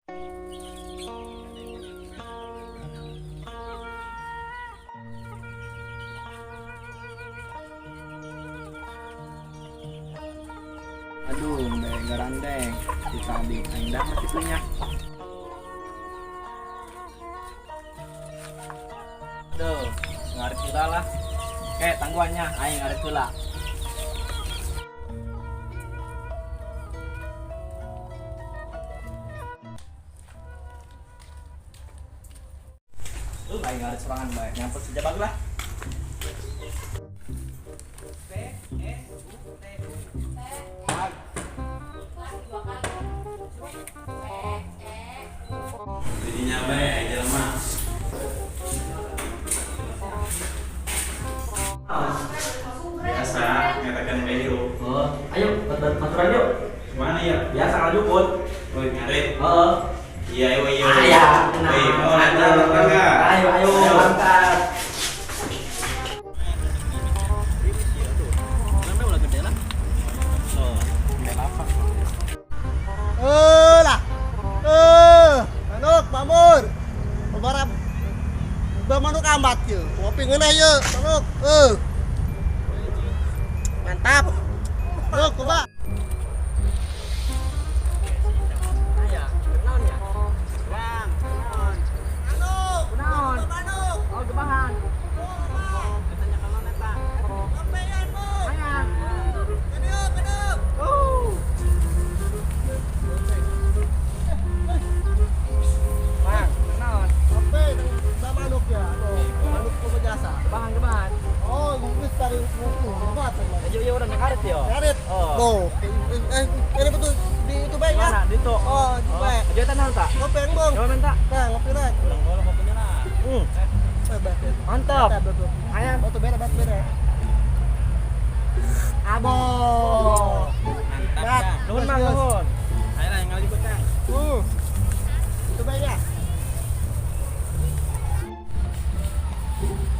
Aduh, garandeng. Di tadi aing dapat itunya. Duh, ngarit heula lah. Kayak tangguhannya aing ngarit heula. Aing ngarit sorangan bae. Nyampet sejabag lah. B E U T U. Jadinya bae jelema. Biasa ngatakan bae hirup. Oh, ayo baturan yuk. Mana ya? Biasa ngajuput. Oh, ngarit. Heeh. Iya, ayo iya. Ayo, Woi, oh, lancar, lancar. Ayo, ayo, angkat. Lah. Manuk, mamur. Babarap. Ba manuk ambat ye. Ngopi ngeunah ye, manuk. Mantap. Manuk, coba. Aya, kenaon ya? Bang, kenaon? Manuk. Kunaon? Manuk. Oh, gebahan. Katanya kalau neta. Ngopian, Bu. Ayang. Keduk, keduk. Bang, kenaon? Ngopi, ba manuk ya. Aduh, manuk ku jasa. Gebahan, gebahan. Oh, geus tari obat. Ayo, iya udah ngarit yo. Ngarit. Oh. Tuh, ini betul di itu bae ya. Mana? Dito. Oh, di bae. Ayo tanah tak? Ngopi, Bang. Coba minta. Nah, ngopi lah. Ulang bola kopinya lah. Mantap. Betul. Ayam. Batu beda, batu beda. Abo. Mantap. Mat. Kang. Nuhun, Mang, nuhun. Ayo lah yang ngajuput, Kang. Itu bae ya.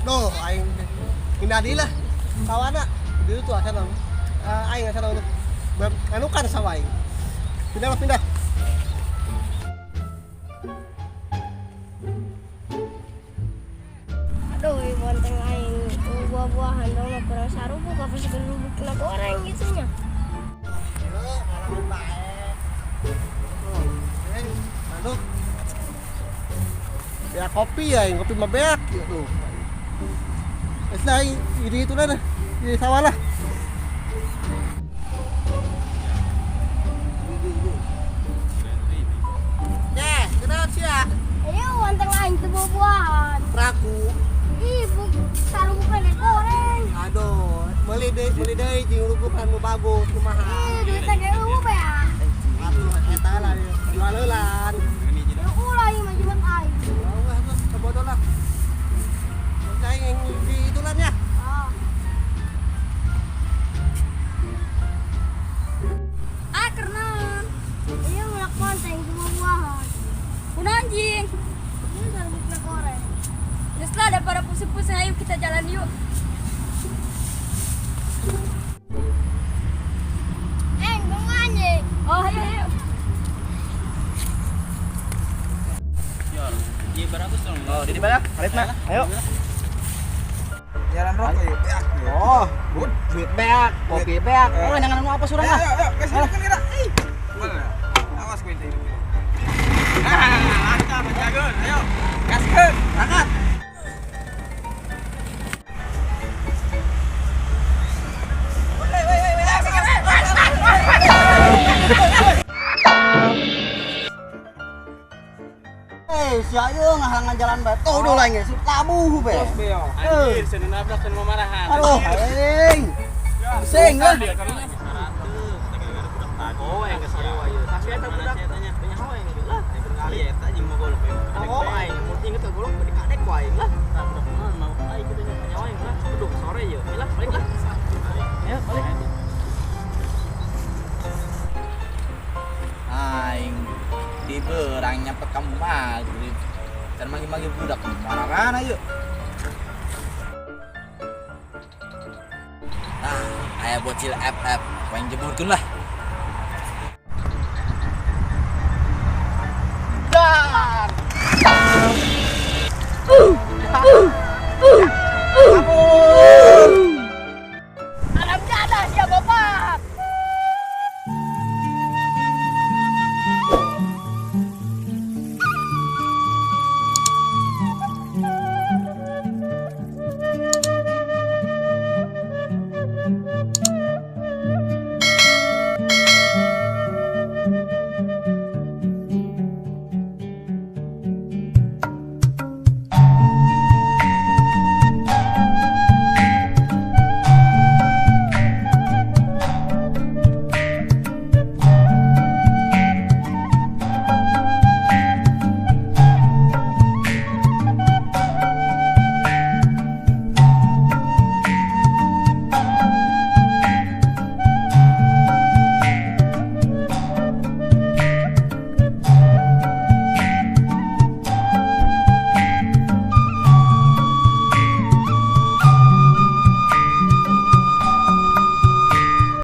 Duh, aing hindari lah. Sawana. Dulu tuh asal aing asal anukan sawah aing. Pindah lah, pindah. Aduh, bonteng aing buah-buahan dong mah kurang sarubuk apa sih gerubuk kena goreng gitu nya. Ngalamin bae. Tuh, manuk. Ya kopi ya, kopi mah beak gitu. Wes lah, ini itu lah, di sawah lah. Ya, kenapa sih ya? Ayo bonteng aing tuh buah-buahan. Raku. Ih, sarubuk kena goreng. Aduh, beli deh, jeung rubukan nu bagus, kumaha. Ih, duitnya ge eueuh ya. Atuh eta lah, jual heulan. Ya ulah ieu mah jimat aing. Oh, wah, kebodoh lah. Saya yang di itulan ya. Oh. Ah, kerenan. Iya, mulak bonteng tuh buah-buahan. Kunaon anjing? Ini sarubuk kena goreng. Geus lah daripada pusing-pusing, ayo kita jalan yuk. Eh, tunggu anjing. Oh, ayo ayo. Iya, beratus dong. Oh, di mana? Ngarit mah. Ayo. Jalan rokok ya, beak. Oh, duit beak, kopi beak. Oh, jangan mau apa surang lah. Ayo, ayo, kasih kan kira. Ih. Awas kowe itu. Ah, mantap, jagon. Ayo, gaskeun, berangkat. Si ayo ngahalangan jalan bae. Tuh udah lah geus labuh be. Anjir, seneng nabrak seneng marahan. Aduh, aing. Pusing lah. Oh, yang kesariwa ieu. Saksi eta budak. Banyak hoeng lah. Kali eta jeung mau golok. Oh, aing mun inget ke golok di kadek ku aing lah. Tah budak mah mau aing kitu nya banyak hoeng lah. Aduh, sore ieu. Lah, balik lah. Ayo, balik. Aing di berang nyampe kampung maghrib. Dan manggil-manggil budak marah-marah yuk. Nah, aya bocil FF, pengen jeburkeun lah.